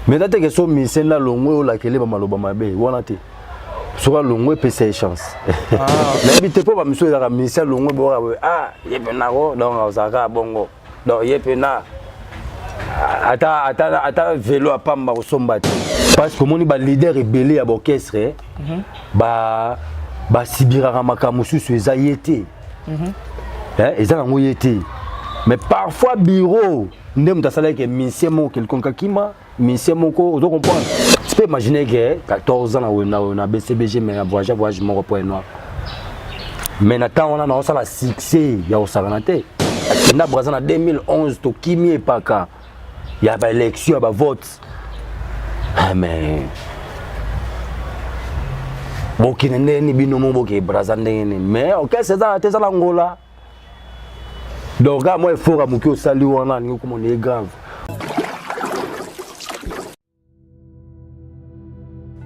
Mais eza te ke so musicien nde alongwe olakele bamaloba mabe wana te. Soki alongwe, epesa ye chance. Nayebi te mpo bamisu ezalaka musicien alongwe boka boye, ah, ye mpe nako, donc azalaka bongo, donc ye mpe na ata velo apamba kosomba te, parce que omoni baleader ebele ya baorchestre basibiraka makambo mosusu eza ye te. Eza nango ye te, mais parfois bureau nde moto asalaki musicien moko quelconque akima, musicien moko, ozo comprendre? Tu peux imaginer que 14 ans na BCBG, mais na voyage, voyage moko point noir, mais na ntango wana naosala succès ya kosakana te. Akenda Braza na 2011, tokimi epaka ya baélection ya bavote. Ah, mais bokende ndenge nini? Bino mo bokende Braza ndenge nini? Mais orchestre eza te, eza na Ngola. Donc kaka mwa effort ya moke osali wana, alingi komona ye grave.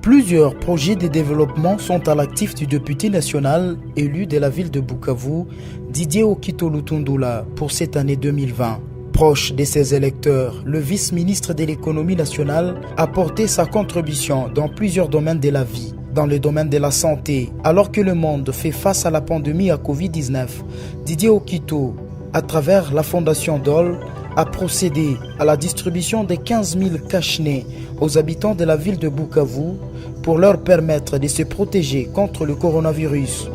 Plusieurs projets de développement sont à l'actif du député national élu de la ville de Bukavu, Didier Okito Lutundula, pour cette année 2020. Proche de ses électeurs, le vice-ministre de l'économie nationale a porté sa contribution dans plusieurs domaines de la vie. Dans le domaine de la santé, alors que le monde fait face à la pandémie à Covid-19, Didier Okito, à travers la fondation DOL, a procédé à la distribution de 15 000 cache-nez aux habitants de la ville de Bukavu pour leur permettre de se protéger contre le coronavirus.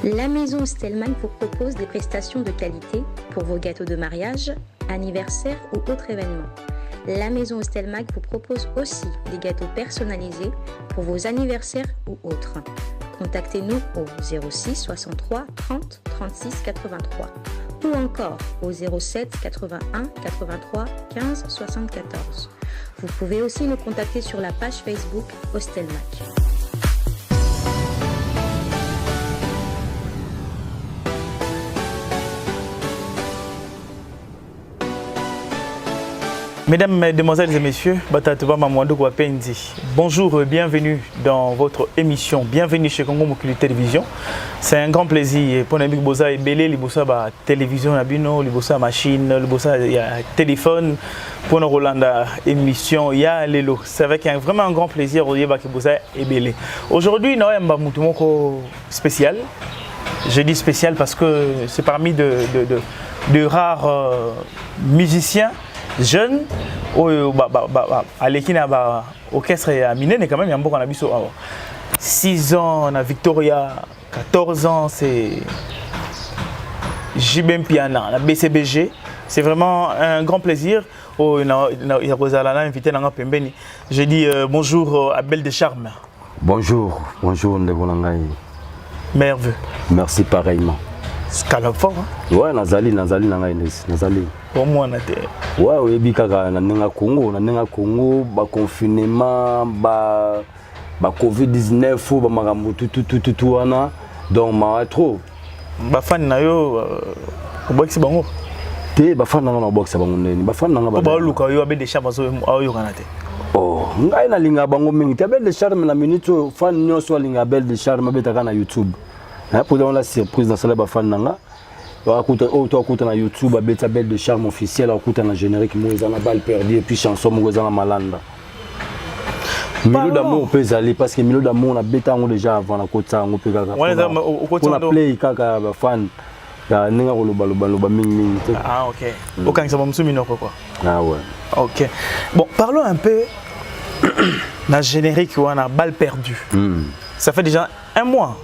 La maison Stellman vous propose des prestations de qualité pour vos gâteaux de mariage, anniversaire ou autres événements. La maison Stelmag vous propose aussi des gâteaux personnalisés pour vos anniversaires ou autres. Contactez-nous au 06 63 30 36 83 ou encore au 07 81 83 15 74. Vous pouvez aussi nous contacter sur la page Facebook Hostelmac. Mesdames, Mesdemoiselles et Messieurs, Batatuba Mamouandou Wapendi, bonjour et bienvenue dans votre émission. Bienvenue chez Congo Mokili Télévision. C'est un grand plaisir pour nous boza ebele liboso ba télévision na bino, liboso machine, liboso ya téléphone pour nous rolanda émission ya lelo. C'est avec un, vraiment un grand plaisir oyeba ke boza ebele. Aujourd'hui, nous avons mutu moko spécial. Je dis spécial parce que c'est parmi de rares musiciens jeunes oyo aleki na ba orchestre ya minene quand même ya mboka na biso awa. 6 ans na Victoria, 14 ans, c'est JB Mpiana na BCBG. C'est vraiment un grand plaisir oyo ya kozala na invité nanga pembeni. Je dis bonjour Abel de Charme. Bonjour, bonjour ndeko na ngai. Merveilleux. Merci pareillement. Scala fort, hein? Ouais, nazali, nazali na ngai ndesi, nazali. Omwana te. Ouais, oyebi kaka na ndenge ya Congo, na ndenge ya Congo, baconfinement, ba Covid-19, bamakambo tututututu wana, donc mawa trop. Bafani na yo obwakisi bango? Te, bafani nanga na obwakisa bango ndeni? Bafani nanga po baoluka yo, Abel de Charme aoyokana te. Oh, ngai nalingaka bango mingi te. Abel de Charme na minute oyo, fan nyonso alinga Abel de Charme abetaka na YouTube. Mpoza wana surprise nasala bafani na nga. Oyo to akuta na YouTube, abeti Abel de Charme officiel, akuta na générique moko eza na balle perdue et puis chanson moko eza na malanda Milo d'amour mpe ezali, parce que Milo d'amour nabeta yango déjà avant nakotisa yango mpe kaka mpona play kaka bafan ya ndenge kolobaloba mingimingi te. Ah ok, okangisa bamosusu minoko quoi. Ah ouais. Ok, bon, parlons un peu na générique wana, balle perdue. Ça fait déjà un mois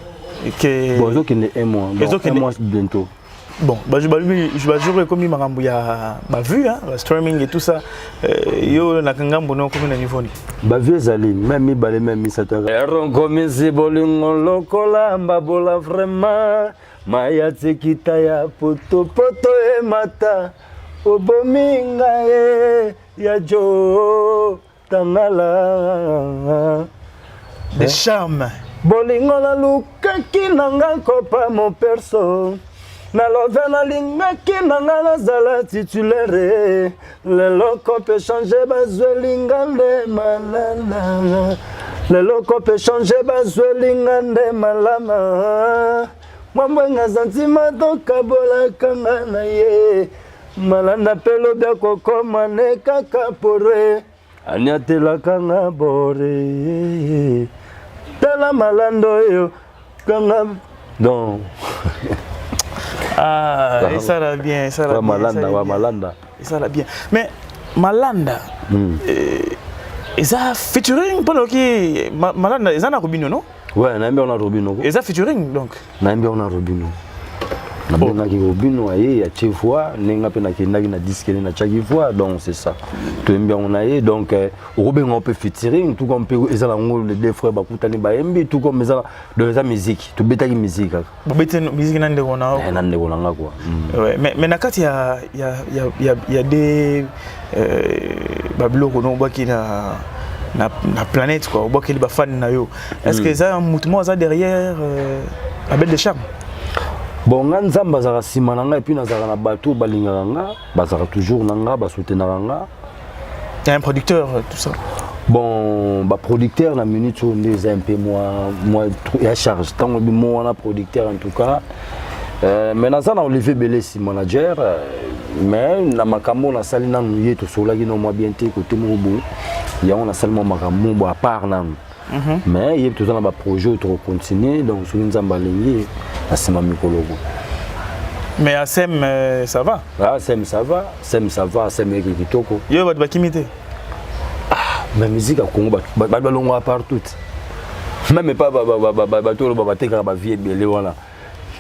que Bon, ezokende un mois, donc un mois bientôt. Bon, bajour ekomi makambo ya bavue, ba streaming et tout ça. Yo na ngambo no okomi na niveau nini? Bavue ezali même mibale, même misato. Eronkomisi bolingo lokola mbabola, vraiment maya tikita ya potopoto emata, obomi ngai ya jo tangala. De Charme. Bolingo nalukaki nanga kopa mo perso nalove, nalingaki nanga nazala titulaire, lelo kope change, bazwelinga nde malala, lelo kope change, bazwelinga nde malama, mwambwenga santima tokabolaka nga na ye malanda mpe lobi akokoma ne kaka pore. Aniatelaka nga bore. Tala malando oyo kanga donc Ah, esala bien, esala wa bien. malanda esala wa bien. malanda. Esala bien. Mais Malanda, eza featuring mpona oki Malanda eza na Robino, non? Ouais, nayembi yango na Robino ko. Eza featuring donc. Nayembi yango na Robino. Nabengaki Robino aye atie voix, ndenge mpe nakendaki na disque nde natiaki voix, donc c'est ça. Toyembi yango na ye, donc okobenga yango mpe featuring, tout comme mpe eza nango les deux frères bakutani bayembi, tout comme eza donc eza musique, tobetaki musique kaka. Bobeti musique na ndeko na yo. Na ndeko na nga quoi. Ouais, mais na kati ya de babiloko no obwaki na planète quoi, obwakeli bafani na yo. Est-ce que eza motu moko aza derrière Abel de Charme? Bon, nga Nzambe azalaka nsima na ngai, et puis nazalaka na bato oyo balingaka nga, bazalaka toujours na nga, basoutenaka nga. Il y a un producteur, tout ça. Bon, baproducteur na minute oyo nde eza un peu moi ya charge ntango bimo wana producteur en tout cas, mais naza na Olivier Belesi manager, mais na makambo nasali nanu ye tosolaki no mwa bien te kote moko boye, yango nasali mwa makambo bo à part nanu, mais ye toza na baprojet oyo tokocontinue, donc soki Nzambe alingi na nsima mikolo ko. Mais Asem, ça va? Ah, Sem ça va, Sem ça va, Sem eki kitoko. Yo bato bakimi te. Mais musique ya Congo, bato balongwaka partout, même pas bato oyo batekaka bavie ebele wana.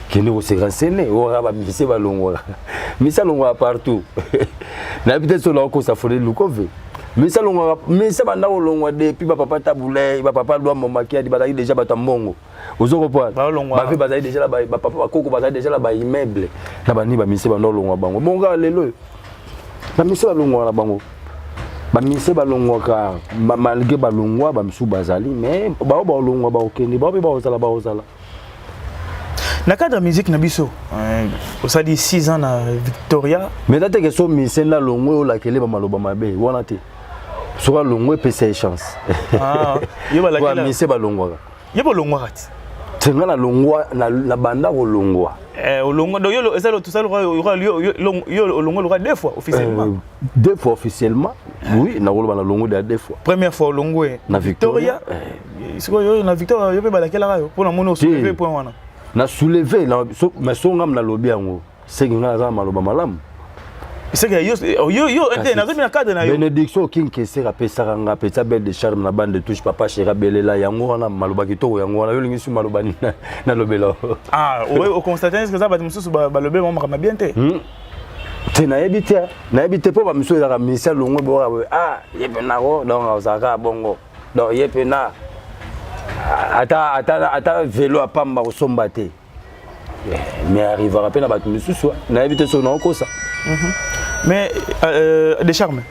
Kende kose renseigner, oyo bamusicien balongwaka, musicien alongwaka partout. Nayebi te soki nakokosa Fode Lukove. Musicien alongwaka, musicien banda kolongwa depuis bapapa Tabulei, bapapa Lwambo Makiadi bazalaki déjà bato ya mbongo, ozo comprendre? Balongwa. Bavie bazali déjà na bapapa, bakoko bazali déjà na baimmeuble na banini. Bamusicien banda kolongwa bango bongo kaka lelo oyo bamusicien balongwaka na bango, bamusicien balongwaka malgré balongwa, bamisusu bazali, mais bao balongwa bakokende, bao mpe bakozala bakozala. Na cadre ya musique na biso, osali 6 ans na Victoria. Mais eza teke so musicien nde alongwe, olakele bamaloba mabe wana te. Soki alongwe, epesa ye chance. Ah, yo balakela. Bamusicien balongwaka. Yo bolongwaka ti. Te, nga nalongwa na banda kolongwa. Olongwa donc yo eza tosala yo olongwa loka deux fois officiellement. Deux fois officiellement, oui, nakoloba nalongwe deya deux fois. Première fois olongwe na Victoria. Sikoyo yo na Victoria, yo mpe balakelaka yo mpona moni osoulever point wana. Na soulever mais so ngam nalobi yango, seki ngai naza na maloba malamu. Seke yo te, nazomi na cadre na yo. Bénédiction King Keser apesaka nga pesa Belle de Charme na bande de touche, papa chéri abelela yango wana, maloba kitoko yango wana. Yo olingi su maloba nini nalobela? Ah, oconstate est-ce que eza bato mosusu balobi bango makambo bien te? Te, nayebi te, nayebi te, mpo bamisusu ezalaka misi alongwe boka boye, ah, ye mpe nako, donc azalaka bongo, donc ye mpe na ata velo apamba kosomba te. Mais arrivaka mpe na bato misusu, nayebi te soki naokosa. Mais des charmes,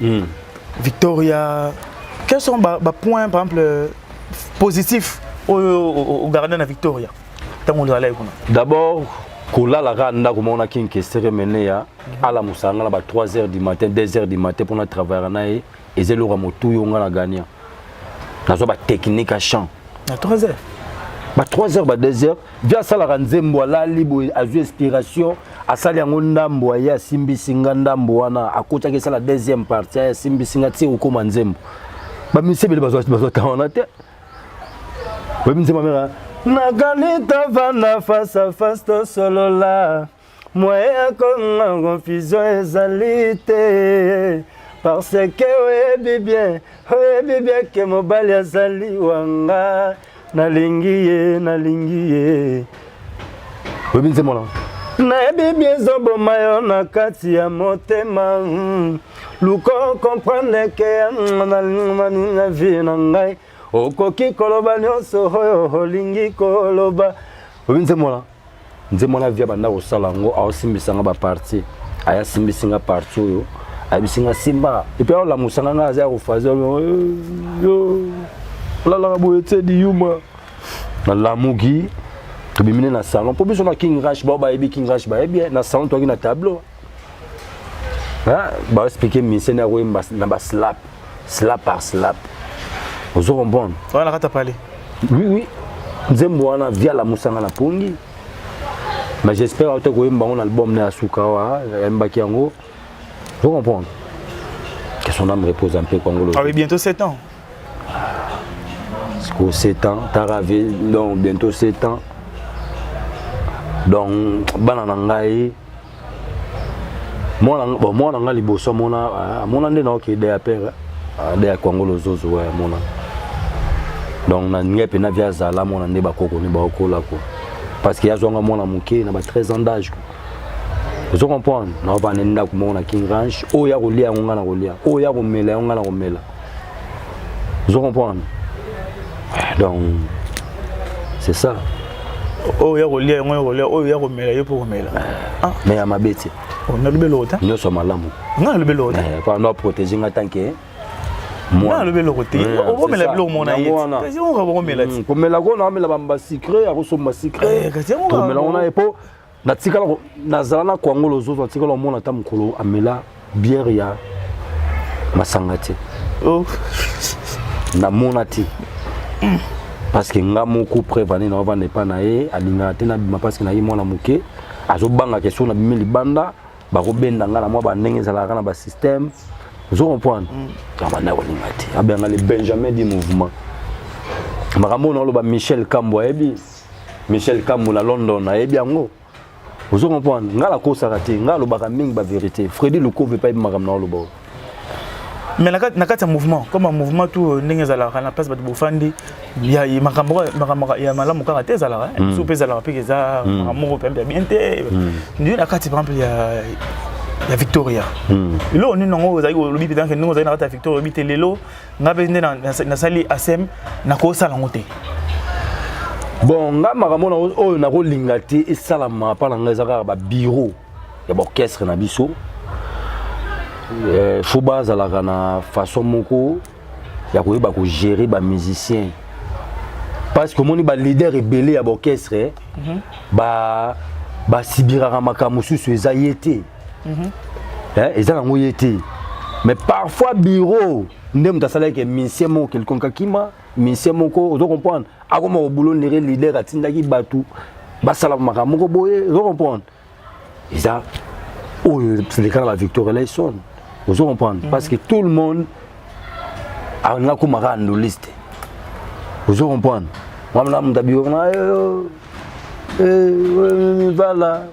Victoria, quels sont ba points par exemple positifs oyo ogarde na Victoria ntango ozalaki kuna? D'abord kolala kaka ndako moko na King Kestere mene ya alamusaka nga na ba 3 heures du matin, 2 heures du matin mpona travaillaka na ye, eza eloko ya motu nga na gagna, nazwa batechnique ya chant. Na 3 heures? Ba 3 heures, ba 2 heures, vi asalaka nzembo, alali boye, azwi inspiration, asali yango ndambo, aye asimbisi nga ndambo wana, akotaki esala deuxième partie, aye asimbisi nga ti okóma nzembo. Bamisi ebele bazwa ta wana te. Oyebi nzembo ameka nakani tovanda face à face, tosolola, moyen ya konga confusion ezali te, parce que oyebi bien, oyebi bien ke mobali azali wanga, nalingi ye, nalingi ye. Oyebi nzembo na nayebi bien ezoboma yo na kati ya motema, luka comprendre ke na vie na ngai okoki koloba nyonso oyo olingi koloba. Oyebi nzembo wana? Nzembo wana via banda kosala yango, aosimbisanga bapartie, aya asimbisinga partie oyo, ayebisinga simba, et puis aolamusanga nga, aza ya kofaze yo, olalaka boye te diyuma. Nalamuki, tobimi na salon mpo biso na King Rush, bao bayebi King Rush bayebi na salon, toyaki na tableau, baexpliquer musicien ya koyemba na baslap, slap par slap, ozo comprendre? Wana kata pale. Oui, nzembo wana via alamusanga na pongi, mais j'espère auta koyemba yango na album na ya suka awa, ayembaki yango, ozo comprendre? Que son âme repose en paix, Kongolo. Ah oui, bientôt 7 ans. Sikoyo 7 ans tara, donc bientôt 7 ans. Donc bana na ngai, mwana, bon, mwana ngai liboso amona, amona nde naokende ya père nde ya Kwangolo Zozo wa amona. Donc na ngai mpe na vi azala amona nde bakoko nde baokola quoi, parce que azwanga mwana moke na ba 13 ans d'âge quoi. Ozo comprendre? Naovanda ndako moko na King Ranch, oyo ya kolia yango ngai na kolia, oyo ya komela yango ngai na komela. Ozo comprendre? Donc c'est ça. Oyo ya kolia yango ya kolia, oyo ya komela yo mpo komela. Mais ya mabe te. Nalobi eloko te. Nyonso malamu. Nga nalobi eloko te. Po ando aprotéger nga tant que nga nalobi eloko te. Okomela biloko mona ye kasi okoka bokomela ti. Komela ko naomela basucré, akosomba sucré, komela ngo na ye po natikala nazala na Kwangolo Zozo, natikala omona ata mokolo amela bière ya masanga te. Namona te, parce que nga moko preuve ane naovanda epa na ye, alingaka te nabima, parce que naye mwana moke, azobangaka soki nabimi libanda bakobenda nga na mwa bandenge ezalaka na basystème. Ozo comprendre? Abanda kolinga te, abenga le Benjamin du mouvement. Makambo oyo naoloba, Michel Kambo ayebi, Michel Kambo na London ayebi yango. Ozo comprendre? Nga nakosaka te, nga alobaka mingi bavérité. Fredi Lukove epai yebi makambo naoloba oyo. Mais na kati ya mouvement, comme mouvement tout ndenge ezalaka na place, bato bofandi ya makambo ya malamu kaka te ezalaka, so mpe ezalaka mpe eza makambo moko mpe ya bien te. Nde na kati, par exemple, ya Victoria, eloko nini yango ozali olobi mpenza ndenge ozali na kati ya Victoria, olobi te lelo nga mpe nde nasali asem, nakosala yango te? Bon, nga makambo oyo nakolinga te esalama mpa na ngai eza kaka babureau ya baorchestre na biso. Fo bazalaka na façon moko ya koyeba kogérer bamusicien, parce que omoni baleader ebele ya baorchestre basibiraka makambo mosusu eza ye te. Eza nango ye te, mais parfois bureau nde moto asalaki musicien moko quelconque akima, musicien moko, ozo comprendre, akoma kobulo ndenge leader atindaki bato basala makambo moko boye. Ozo comprendre? Eza oyo leka na bavictoria Eleison. Ozo comprendre? Parce que tout le monde alinga komaka andoliste. Ozo comprendre? Wana moto abiro na vala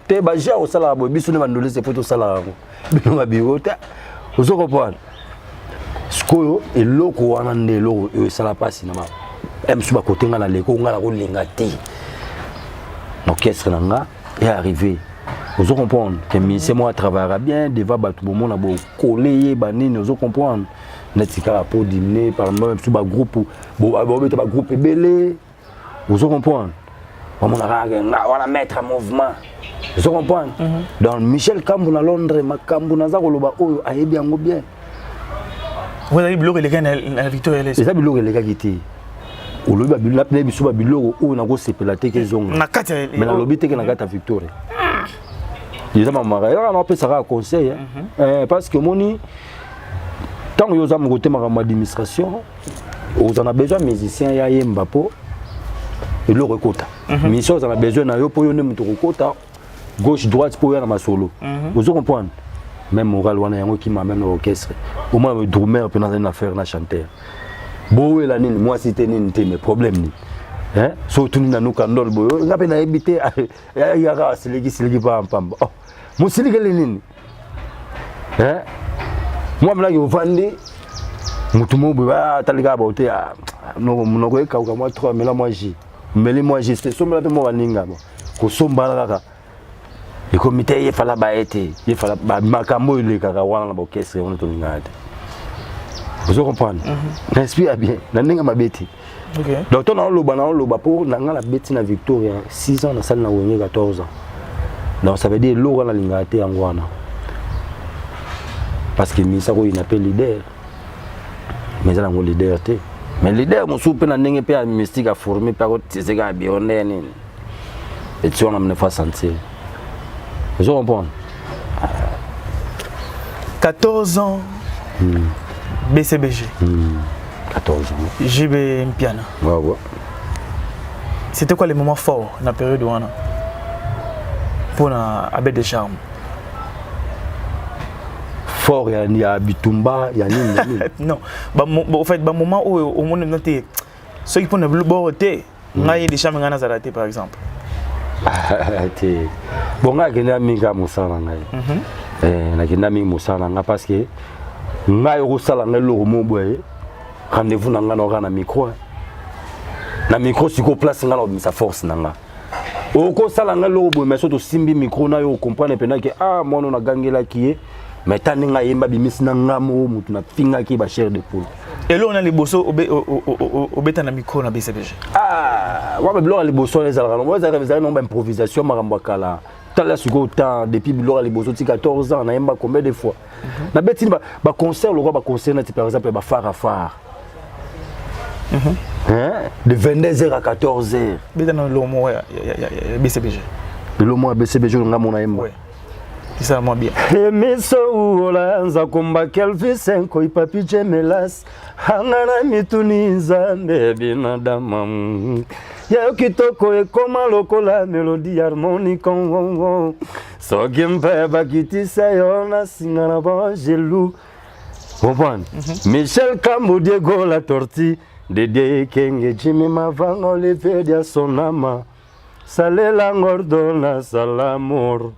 te, baja osalaka boye, biso nde bandoliste po tosalaka yango, bino babiro te. Ozo comprendre? Sikoyo eloko wana nde eloko oyo esala mpasi na mosusu bakote. Nga na leko, nga nakolinga te na orchestre na nga est arrivé. Ozo comprendre que musicien moko atravaillera bien devant bato, bomona bokole ye banini. Ozo comprendre? Neti kaka po diminuer par mosusu bagroupe, bobeta bagroupe ebele. Ozo comprendre? Bamona kaka nga wana maître mouvement. Ozo comprendre? Donc Michel Kambu na Londres, makambo naza koloba oyo ayebi yango bien. Ozali biloko elekaki na Victoria. Eza biloko elekaki te. Olobi na biso babiloko oyo nakosepela te ke ezonga na kati. Mais nalobi te ke na kati ya Victoria eza mamaka ezaka na opesaka conseil, parce que omoni ntango yo oza moko te, makambo administration, oza na besoin musicien ya yemba mpo eloko ekota. Musicien oza na besoin na yo mpo yo nde moto okokota gauche droite mpo oya na masolo. Ozo comprendre? Même moral wana yango ekima même na orchestre. Omona drummer mpe nazali na affaire na chanteur, bowela nini, mwasi te, nini te, mais problème nini? So otuni nanu kandol boye, nga mpe nayebi te, yaka asiliki siliki pampamba. Oh, mosilikeli nini? Mwa mlaki ovandi mutu moko boye, atali kaka bao te, monoko ekauka mwa 3, mela mwa jus, meli mwa jus te, sombela mpe mwa baninga kosombana kaka ekomi te. Ye fala baye te, ye fala makambo oyo elekaka wana na baorchestre wana tolingaka te. Ozo comprendre? Na esprit ya bien, na ndenge mabe te. Donc to naoloba, naoloba mpo na ngai nabeti na Victoria 6 ans, nasali na Wenge 14 ans. Donc ça veut dire eloko wana nalingaka te yango wana, parce que misa koyina mpe leader, mais eza nango leader te, mais leader mosusu mpe na ndenge mpe ya mystique aforme mpe akotise kaka biro nde nini eti wana mene fa sentir. Ozo comprendre? 14 ans BCBG. 14 ans. JB Mpiana. Ouais. C'était quoi les moments forts dans la période wana pour Abed de Charme? Fort ya bitumba ya nini ya nini? Non, au fait, bamoment oyo omoni na te, soki mpona boro te, ngai déjà me ngai nazala te, par exemple. Te, bon, ngai akenda mingi kaka mosala na ngai. Nakenda mingi mosala na ngai, parce que ngai okosala ngai eloko mo boye, rendez-vous na ngai naoka na micro, na micro. Sikoyo place ngai na kobimisa force na ngai, okosala ngai eloko boye, mais so tosimbi micro na yo, ocomprendre mpenza ke ah, mwana oyo nagangelaki ye, mais ta ndenge ayemba, bimisi na nga moko motu nafingaki bachair de poule. Eloko na liboso obeta na micro na BCBG? Ah, wana biloko ya liboso wana ezalaka nango, ezalaka nango baimprovisation, makambo ya kala. Tala sikoyo temps, depuis biloko ya liboso ti 14 ans, nayemba combien de fois? Nabeti baconcert lokwa baconcert neti par exemple bafare à phare, hein? De 22h à 14h. Beta na eloko moko ya BCBG. Eloko moko ya BCBG oyo nga mona yemba? Ouais. Tisala mwa bien. Emiso uola komba Kelvis Nkoi Papi Jemelas anga na mituni Nzambe binadama ya kitoko ekoma lokola mélodie harmonique, soki mpe bakitisa yo na singa na bangelu, comprendre? Michel Kambo, Diego la Torti, Dédé Kenge, Jimmy Mavanga, Olivier Diasonama, Salela Ngordona Salamor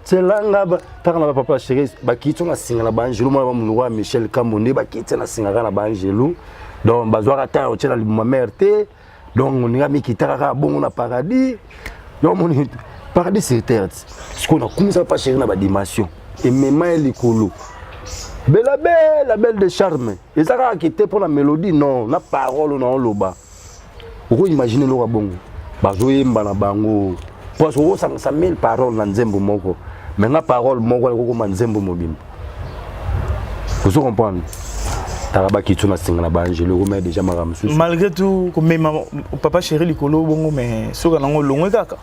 tielanga taka na bapapa chéri, bakiti na singa na baangelu, mwana bamunoko ya Michel Kambo nde bakiti na singa kaka na baangelu. Donc bazwaka temps ya kotia na libuma mare te, donc oninga mikita kaka bongo na paradis. Donc moni paradis sur terre ti sikoyo nakumisa papa chéri na badimension emema ye likolo. Bela bela belle de charme eza kaka kite mpo na mélodie, non, na parole na oloba. Okoimagine eloko ya bongo, bazoyemba na bango parce que okosangisa mille parole na nzembo moko, mais nga parole moko ekokoma nzembo mobimba. Ozo comprendre? Taka bakiti na singa na baangelo, okomaya déjà makambo mosusu. Malgré tout, komema papa chéri likolo bongo, mais soki nango olongwe kaka?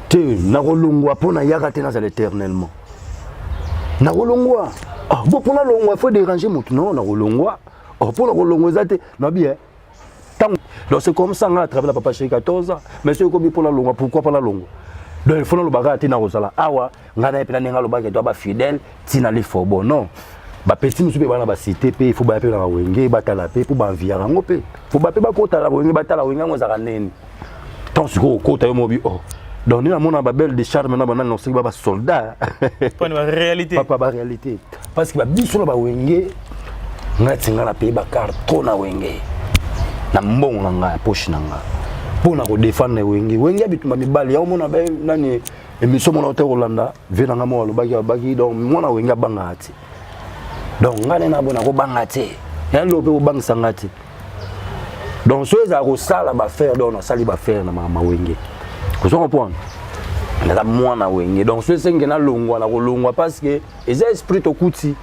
Te, nakolongwa mpo nayaka te, nazala éternellement. Nakolongwa, ah, bo mpo nalongwa, faut déranger motu? Non, nakolongwa, oh, mpo nakolongwa eza te nabi ntango. Donc c'est comme ça nga à travers la papa chéri 14 ans, mais soki ekomi mpo nalongwa, pourquoi mpo nalongwa? Donc il faut naloba kaka te, nakozala awa. Ngai na ye mpena ndenge alobaki to bafidèle ntina lifobo, non, bapeti mosusu mpe bana basite mpe il faut baya mpe na bawenge, batala mpe mpo banviaka yango mpe fo bape bakotala wenge, batala wenge yango ezalaka nini. Ntango sikoyo okota yo mobi, oh, donc nde namona babelle de charme na banani, nasoki ba basoldat. Réalité. Papa, baréalité, parce que babiso na bawenge, ngai ti ngai napaye bacar trop na wenge na mbongo na ngai ya poche na ngai mpo na kodefendre wenge. Wenge ya bitumba mibali ya omona nani émission mona ote kolanda vie na ngai moko alobaki, alobaki donc mwana wenge abangaka te. Donc ngai nde nabo nakobanga te, ya lelo mpe kobangisa ngai te. Donc so ezala kosala baaffaire, donc nasali baaffaire na makambo wenge, ozo comprendre? Naza mwana wenge, donc so esenge nalongwa, na kolongwa, parce que eza esprit tokuti.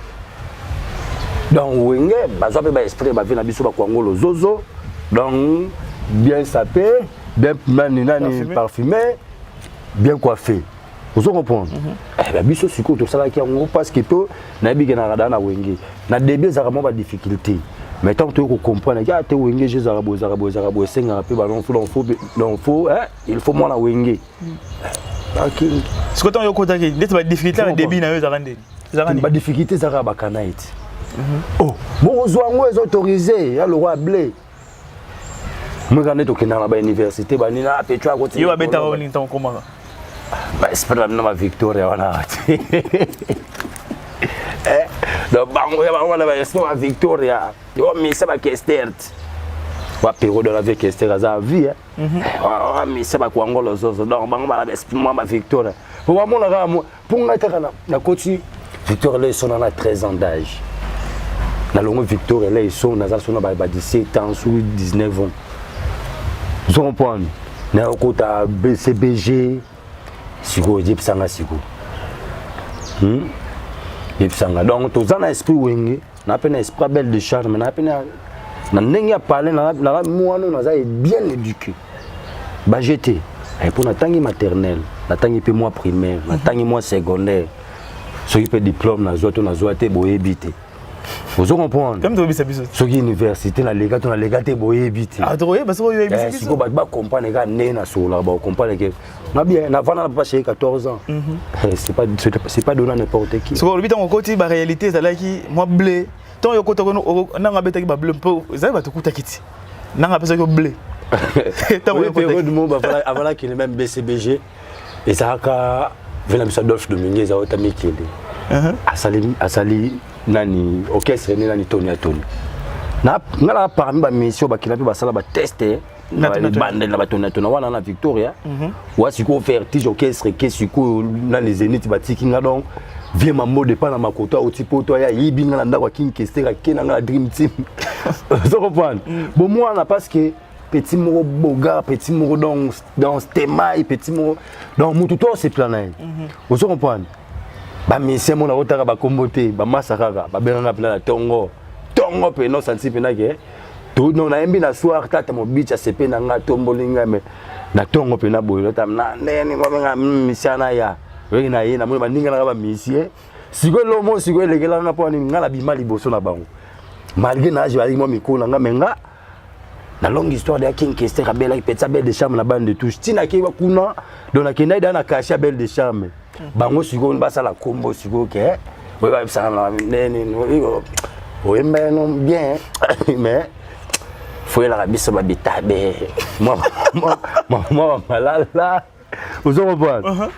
Donc wenge bazwa mpe baesprit bavie na biso bakwangolo zozo, donc bien sapé, bien nani nani, parfumé, bien coiffé, ozo comprendre? Eh, biso sikoyo tosalaki yango parce que to nayebi ke nakada na wenge na début ezalaka mwa badifficulté, mais tant toyei kocomprendre ke ate wenge je ezalaka boye, ezalaka boye, ezalaka boye, esengaka mpe balonfo, donc faut, il faut mwana wenge. Sikoyo ntango yokotaki ndeti badifficulté na début na yo ezalaka ndeni? Ezalaka nini? Badifficulté ezalaka bakana ete oh, bokozwa yango, eza autorisé ya lokwa ya blé moka nde tokendaka na bauniversité banini apeco. Akoti yo babetaka nini ntango okomaka? Baesprit na bino bavictoria wana te. Donc bango ya bango wana baesprit ba Victoria, yo misa bakester te, bapero de la vie, kester aza vie, misa bakwangolo zozo. Donc bango bana baesprit mwa bavictoria po bamona kaka mpo ngai kaka nakoti Victoria Eleison na 13 ans d'âge. Nalongo Victoria Eleison, naza so na ba 17 ans ou 19 ans, ozo comprendre? Nayokota BCBG sikoyo, eyebisanga sikoyo, Yebisanga. Donc toza na esprit wenge, na mpe na esprit belle de charme, na mpe na ndenge ya parle na mwana naza bien éduqué baje te, mpo natangi maternelle, natangi mpe mwa primaire, natangi mwa secondaire. Soki mpe diplôme nazwa to nazwa te, boyebi te. Ozo comprendre? Soki université naleka to naleka te, boyebi te. Sikoyo bato bacomprendre kaka ndenge nasololaka, bacomprendre ke nga bien navanda na papa chéri 14 ans. C'est pas donné à n'importe qui. Sikoyo olobi ntango okoti, baréalité ezalaki mwa blé. Ntango yo okotaki, nanga abetaki bablé mpo ezali bato okutaki ti nanga apesaki yo blé. Période moko avant nakende même BCBG, ezalaka ve na biso Adolphe Dominguez aota mikele, asali nani, orchestre ne nani, Tony ya Tony. Nga na parmi bamission bakenda mpe basala batest libandeli na batoni na wana na Victoria wa. Sikoyo vertige orchestre ke sikoyo nani, Zénith batiki nga. Donc vie mambo depa na makoto auti poto, aya ayibi nga na ndako ya King Kester, ake na nga na Dream Team. Ozo comprendre? Bon, mwana, parce que petit moko bogar, petit moko donc dans stemai, petit moko donc mutu to osepela na ye. Ozo comprendre? Bamisien mona otaka bakombo te, bamasa kaka babenganga mpena na ntongo ntongo mpena osanti mpena ke non, nayembi na soir, tata mobici asepe na nga, atomboli ngai. Me na ntongo mpena boye ota na ndenge babenga misia na ya oyeki na ye, namoni baninga nanga bamisie. Sikoyo lomo sikoyo elekelanga mpo nini nga nabima liboso na bango, malgré na age bazalaki mwa mikolo na nga. Me nga na longue histoire de King Kester abelaki petit Abel de Charme na bande de touche ntina akei kuna. Donc nakendaki da na cachet Abel de Charme. Bango sikoyo basala kombo sikoyo ke oyo bayebisaka na nini, oyemba no bien, mais foyelaka biso babitabe mwa bamalala. Ozo comprendre?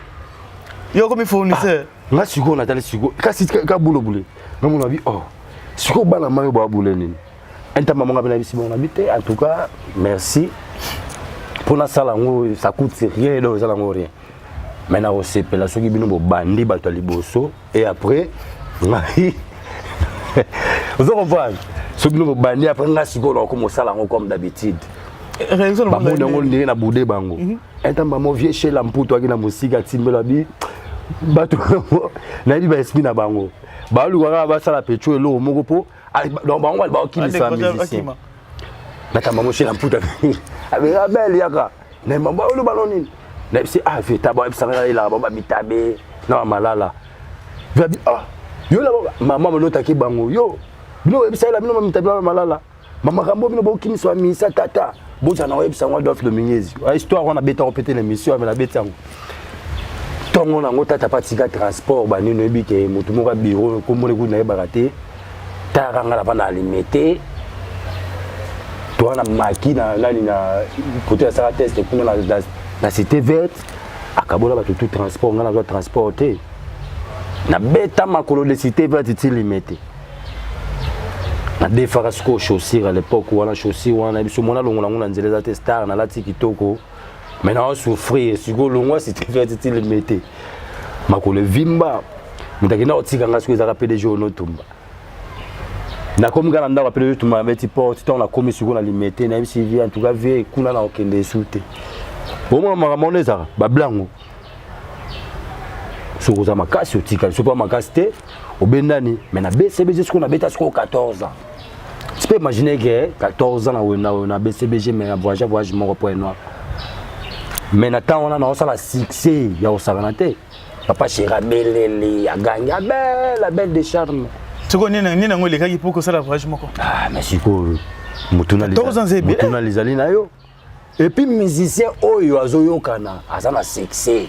Yo komi fournisseur. Nga sikoyo natali sikoyo kasi ka bulobule nga mona bi, oh, sikoyo bana mai oyo babule nini intamba monga mpe nayebisi bongo nabi te. En tout cas merci mpo nasala yango, ça coûte rien, donc eza nango rien, mais nakosepela soki bino bobandi bato ya liboso et après ngai. Ozo comprendre? Soki bino bobandi, après ngai sikoyo nakokoma osala yango comme d'habitude. Bamoni yango ndenge na bude bango intamba mo vie chez la mputu aki na mosika atimbela bi bato. Nayebi baesprit na bango, baluka kaka basala pecho eloko moko mpo donc bango baokimisa musicien. Natamba mo chez la mputu abel yaka na mambo oloba no nini, nayebisi ah vie taba oyebisaka elaka bango bamitabe na bamalala. Viabi ah yo na mama molotaki bango, yo bino oyebisa yela bino bamitabe na bamalala, bamakambo bino bokimisa bamisa tata bozala na oyebisa yango Adolphe Dominguez. Histoire wana abetako pete na émission ame nabeti yango ntongo nango. Tata pa tika transport banini, oyebi ke motu moko ya bureau kombona ekuti nayebaka te, taka nga nava na Limete toa na maki na nani na kote asala test kuna na Cité Verte, akabola bato tout transport. Nga nazwa transport te, nabeta makolo de Cité Verte ti Limete. Nadefaka sikoyo chaussure à l'époque wana, chaussure wana biso mona longola yango na nzela eza te. Star nalati kitoko mais nao souffrir. Sikoyo longwa Cité Verte ti Limete, makolo evimba. Moto akenda kotika nga sikoyo ezaka PDG Onotumba. Nakomi kaka na ndako ya PDG Tumba, nabeti porte. Ntango nakomi sikoyo na Limete, nayebisi vie, en tout cas vie kuna na kokende esu te. Omona makambo wana ezaka bablango. Soki oza makasi otikali, soki oza makasi te obendani. Mais na BCBG sikoyo nabeta sikoyo 14 ans. Tu peux imaginer que 14 ans na BCBG, mais na voyage voyage moko point noir, mais na ntango wana naosala succès ya kosakana te. Papa chéri abeleli, agangi abel Abel de Charme. Sikoyo nini yango elekaki mpo kosala voyage moko? Ah, mais sikoyo mutuna lizali na yo et puis musicien oyo azoyokana aza na succès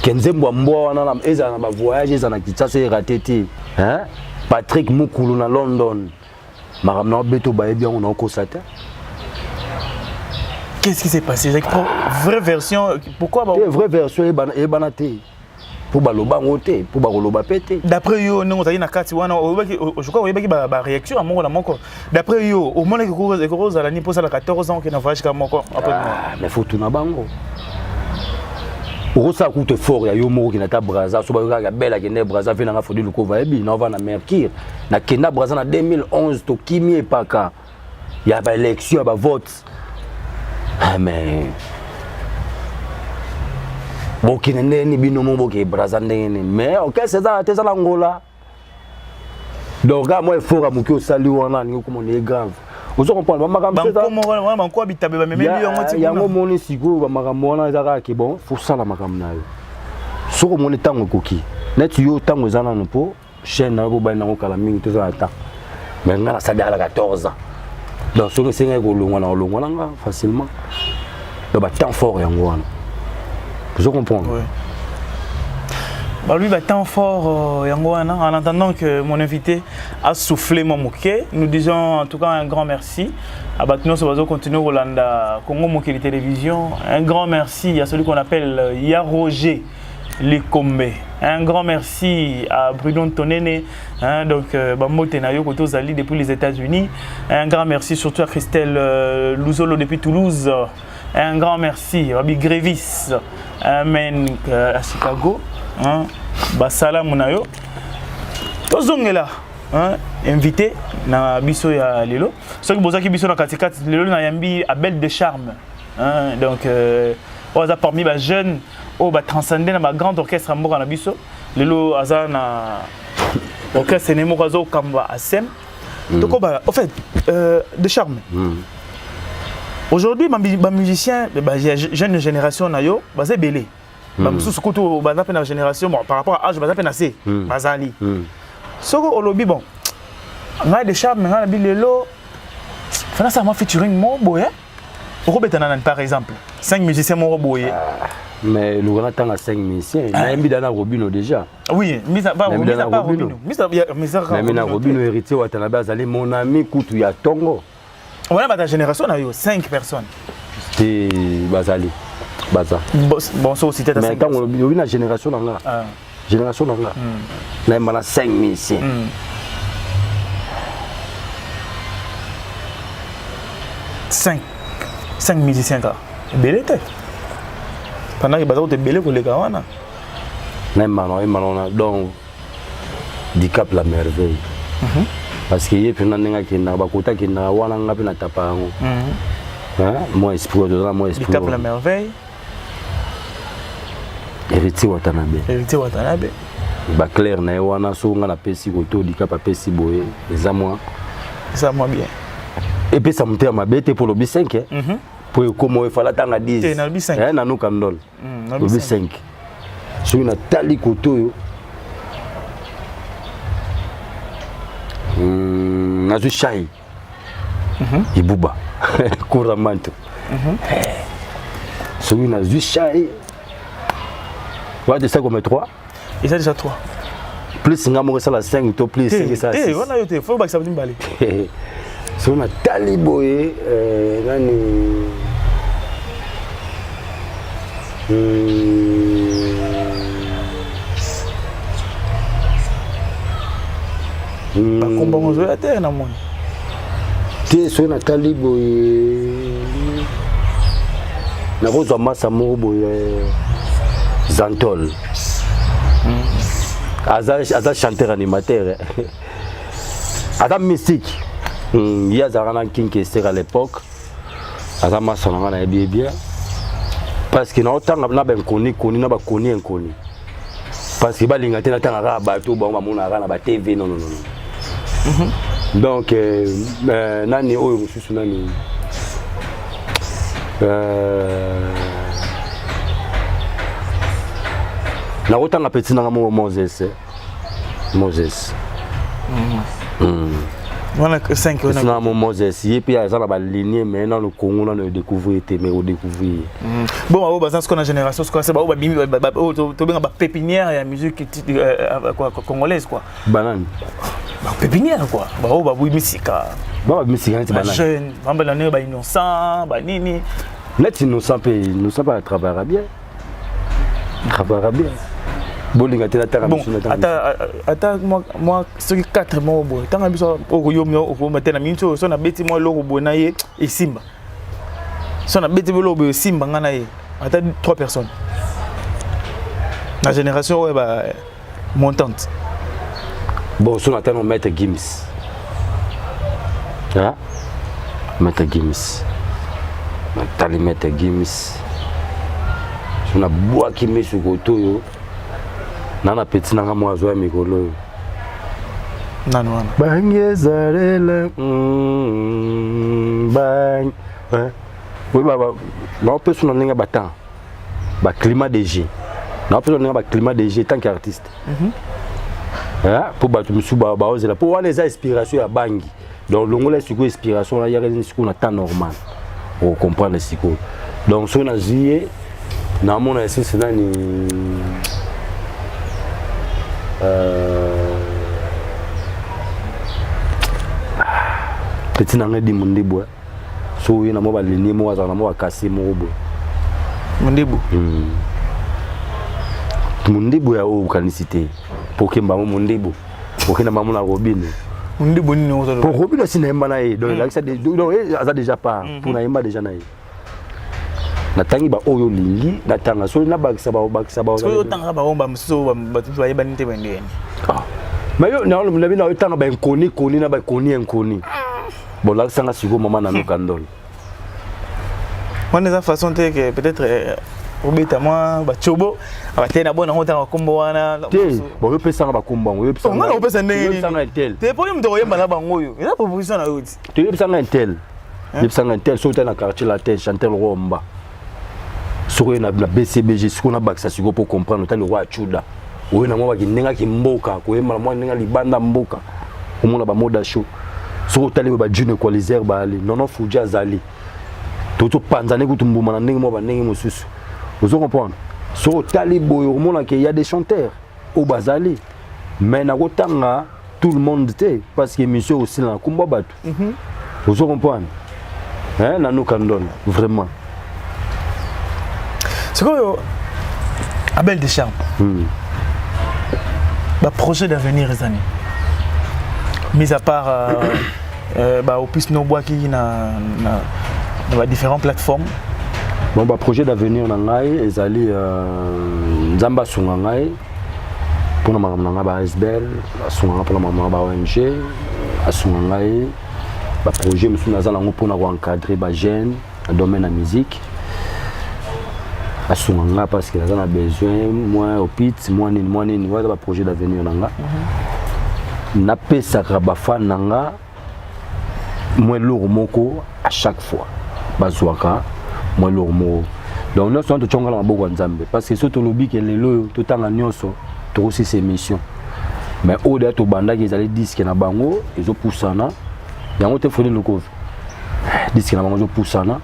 ke nzembo ya mbwa wana ezala na bavoyage, ezala na Kinshasa, erate te. Patrick Mukulu na London, makambo na obeto bayebi yango, naokosa te. Qu'est-ce qui s'est passé? Vraie version, pourquoi? Te, vraie version eyebana te mpo baloba yango te, mpo bakoloba mpe te. D'après yo, ndenge ozalaki na kati wana, je crois oyebaki baréaction ya moko na moko. D'après yo, omonaki ekokozala nini mpo osala 14 ans okende voyage ka moko? Ah, mais faut tuna bango. Okosala kutu effort ya yo moko okende ata Braza. So bayokaka bel akende Braza ve nanga Fodi Lukova yebi naova na Mercure. Nakenda Braza na 2011, tokimi epaka ya baélection ya bavote. Ah, mais bokende ndenge nini? Bino moko bokende Braza ndenge nini? Mais orchestre eza te, eza na Ngola. Donc kaka mwa effort ya moke osali wana, alingi okomona ye grave. Ozo comprendre bamakambo yango? Omoni sikoyo bamakambo wana eza kaka ke bon, fosala makambo na yo. Soki omoni ntango ekoki neti yo, ntango eza nano mpo chaîne na yo bobali nango kala mingi, tozala ta. Mais nga nasali ala 14 ans, donc soki esengaki kolongwa na kolongwa na nga facilement. Donc batemps fort yango wana, ozo comprendre? Ouais. Bah lui, bah, temps fort, yango wana. En attendant que mon invité a soufflé mon moquet, nous disons en tout cas un grand merci à bato nyonso bazo continuer kolanda Congo Mokili Télévision. Un grand merci à celui qu'on appelle Ya Roger Likombe. Un grand merci à Bruno Tonene, hein, donc bambote na yo koto zali depuis les États-Unis. Un grand merci surtout à Christelle Louzolo depuis Toulouse. Un grand merci à Rabbi Grévis, amen, à Chicago. Hein, basalamu na yo. Tozongela, hein, invité na biso ya lelo. Soki bozaki biso na katikati lelo, na yambi Abel de Charme, hein, donc oyo aza parmi ba jeune oyo batranscende na ba grand orchestre ya mboka na biso. Lelo aza na orchestre ne moko azokamba asem. Tokoba au fait, de Charme, aujourd'hui ba musicien, ba jeune génération na yo baza ebele. Bamosusu kutu baza mpe na génération, bon, par rapport à âge baza mpe na se bazali. Soki olobi, bon, ngai de Charme, ngai nabi lelo fana sala mwa featuring moko boye, okobeta na nani? Par exemple 5 musiciens moko boye. Mais luka natanga 5 musiciens, nayembi da na Robino déjà. Oui, mise à part, Nayembi mise da à na part Robino. Robino, mise à part Nayembi na Robino, Héritier Watanabe azali mon ami kutu ya ntongo. Wana bata génération na yo, 5 personnes. Te, bazali, baza. Bon, so cité ta Mais 5. ntango olobi na génération na nga, génération na nga, nayemba na 5 musiciens. 5 musiciens kaka, ebele te, pendant ke baza kota ebele koleka wana. Nayemba na oyemba na donc Dicap la Merveille, parce que ye mpena ndenge akendaka, bakota akendaka wana, nga mpe natapa yango. Hein? Moi esprit toza na moi esprit. Dicap la Merveille. Héritier Watanabe. Héritier Watanabe. Baclaire na ye wana, so nga napesi koto, Dicap apesi boye, eza mwa Eza mwa bien. Epesa motema mabe te mpo lobi 5, mpo ekoma oyo efala tanga 10. Te, nalobi 5. Eh, nanuka ndolo. Nalobi lobi 5. 5. Soki natali koto oyo, nazwi Shai Ibuba Kuramanto. Soki nazwi Shai wana, esa comme 3. Eza déjà 3. Plus nga moko esala 5 to plus 5 te esala te 6. Wana yo te, fo bakisa bato mibale. Soki natali boye, nani, Bakomba ngo ozoya te na moni. Te, soki natali boye, nakozwa masa moko boye, Zantol. Aza chanteur animateur, aza mystique. Ye azalaka na King Kester à l'époque, aza masa na nga, nayebi ye bien, parce que naotanga na bainconnus koni na bakoni inconnu, parce que balinga te natanga kaka bato bango bamonaka kaka na batv. Non, non, non, non. Donc nani oyo mosusu, nani, nakotanga petit nanga moko, Moses, eh. Moses. Wana 5. Petit nanga mo Moses, ye mpe aza na balinie, mais nano Congo nano edécouvrir te, mais odécouvrir ye. Bon, baoyo baza sikoyo na génération sikoyo, se baoyo babimi, oyo tobenga bapépinière ya musique quoi, congolaise quoi. Banani? Bapépinière quoi, baoyo babimi sika. Ba babimisika neti banani? Bajeune bambela ndenge bainnocent banini. Neti Innocent mpe, Innocent mpe atravaillera bien, travaillera bien, bolinga te natanga. Bon. Misu natanga. Ata mwa soki 4 moko boye, ntanga biso okoyomi okoma te na miniti oyo. So nabeti mwa eloko boye na ye esimba, so nabeti eloko boye esimba, nga na ye, ata 3 personnes na génération oyo ba montante. Bon, so natanga Maître Gims, ah? Maître Gims, natali Maître Gims, so nabwaki misu koto oyo na petit nanga moko azwa ya mikolo oyo. Nani wana? Bangezalela bang, oyeba naopesa na ndenge batemps, baclimat de jeu, naopesa na ndenge baclimat de jeu tant qu'artiste. Mpo bato mosusu baozela, mpo wana eza inspiration ya bangi. Donc longola sikoyo inspiration wana, yaka sikoyo na temps normal, okocomprendre sikoyo. Donc soki nazwi ye, namona esisi nani, petit na ngai di Mondibu. So oye na mwa balinie moko, azala na mwa bakase moko boye. Mondibu. Mondibu ya oyo okanisi te, mpo okemba mo Mondibu, okenda mamo na Robino. Mondibu nini? Po Robino asi nayemba na ye, donc elakisa, donc aza déjà part mpo nayemba déjà na ye. Natangi baoyo olingi natanga, soki nabakisa, bakisa. Soki otangaka bango, bamosusu bato bayebani te, bandeni? Mais yo nabi na otanga bainconnus koni na baconnus inconnu. Bon, lakisanga sikoyo mama Nanuka Ndolo. Wana eza façon te ke peut-être obeta mwa batiobo batei na bona yango, otanga bakombo wana. Te, bon, oyopesanga bakombo yango. Nga na kopesa ndenge nini tel? Te, po yo moto koyemba na bango, oyo eza proposition na yo ti. Toyebisanga un tel, yebisanga un tel. Soki otali na Quartier Latin, chanteur Romba, soki oye na BCBG sikoyo, nabakisa sikoyo mpo comprendre. Otali roi Achuda, oye na mwa baki ndenge akimboka koyemba na mwa ndenge libanda mboka, omona bamoda show. Soki otali oyo bajune equaliser baali nono, Fuji azali, tozopanzane kutu mbuma na ndenge mwa bandenge mosusu, ozo comprendre. Soki otali boye, okomona ke ya des chanteurs oyo bazali, mais nakotanga tout le monde te, parce que émission osila na kombo bato, ozo comprendre, hein. Nanuka Ndolo, vraiment. Sikoyo Abel Deschamps, baprojet d'avenir ezani, mis à part baopus nobwaki na badifférentes plateformes? Bon, baprojet d'avenir na ngai ezali Nzambe asunga ngai mpona makambo na ngai, ba asbl asunga ngai mpona makambo na ngai, ba ONG asunga ngai, baprojet mosusu naza nango mpona koencadrer bajeune na domaine ya musique, asunga nga parce que naza na besoin mwa opit, mwa nini, mwa nini. Wana baprojet d'avenir na nga. Napesaka bafan na nga mwa eloko moko à chaque fois, bazwaka mwa eloko moko. Donc nyonso wana totyonga na maboko ya Nzambe, parce que so tolobi ke lelo oyo totanga nyonso, tokosisa émission. Mais oyo deya tobandaki ezali disque na bango ezopusana yango te. Fredi Lukovi, disque na bango ezopusana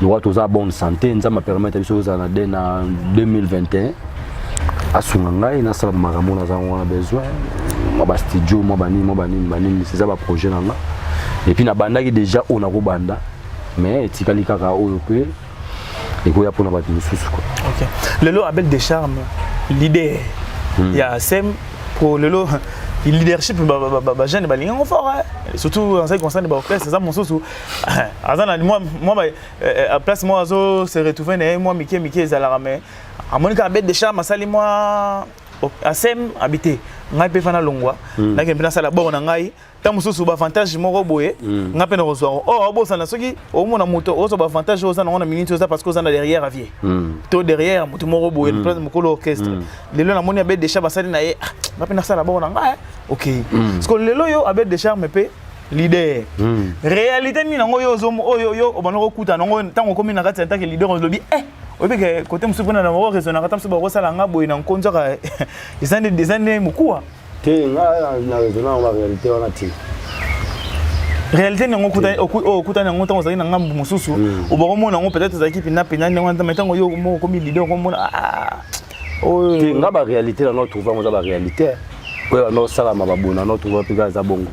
lokola toza bonne santé, Nzambe apermettre biso tozala na na 2021. Asunga ngai nasala makambo naza wana besoin, mwa bastudio, mwa banini, mwa banini, banini. Eza baprojet na nga. Et puis nabandaki déjà oyo nakobanda, mais etikali kaka oyo mpe ekoya mpona bato mosusu quoi. Ok, lelo Abel Descharmes, leader ya ASEM, po lelo leadership bajeune balingi yango fort, surtout en ce qui concerne baorchestre. Eza mosusu aza na mwa place moko, azo se retrouver na ye mwa mike mike ezalaka, mais amoni kaka Abel Descharmes asali mwa ASEM, abi te, ngai mpe fana longwa, nakende mpe nasala bord na ngai. Ntango mosusu baavantage moko boye, nga mpe nakozwa yango. Or obosana, soki omona moto ozwa baavantage oyo oza nango na minute, oza parce que oza na derrière avie to derrière moto moko boye, mokolo orchestre. Lelo namoni Abel Deschamps basali na ye, nga mpe nasala bongo na ngai. Ok, parce que lelo yo Abel Deschamps mpe leader, réalité nini yango yo oyo yo obanda kokuta nango ntango okomi na kati ya ntake leader? Olobi eh, oyebi ke kote mosusu mpona na bango raisonnaka, ta mosusu bakosala nga boye na nkonzaka, eza nde mokuwa. Te, nga na raisonne yango, baréalité wana te. Réalité nango okutani yango ntango ozalaki na ngambu mosusu, obakomona yango peut-être ozalaki mpena mpena ndenge wana, mais ntango yo moko okomi leader, okomona. Te, nga baréalité na trouve yango eza baréalité oyo banda osalama babona na trouve mpe kaka eza bongo.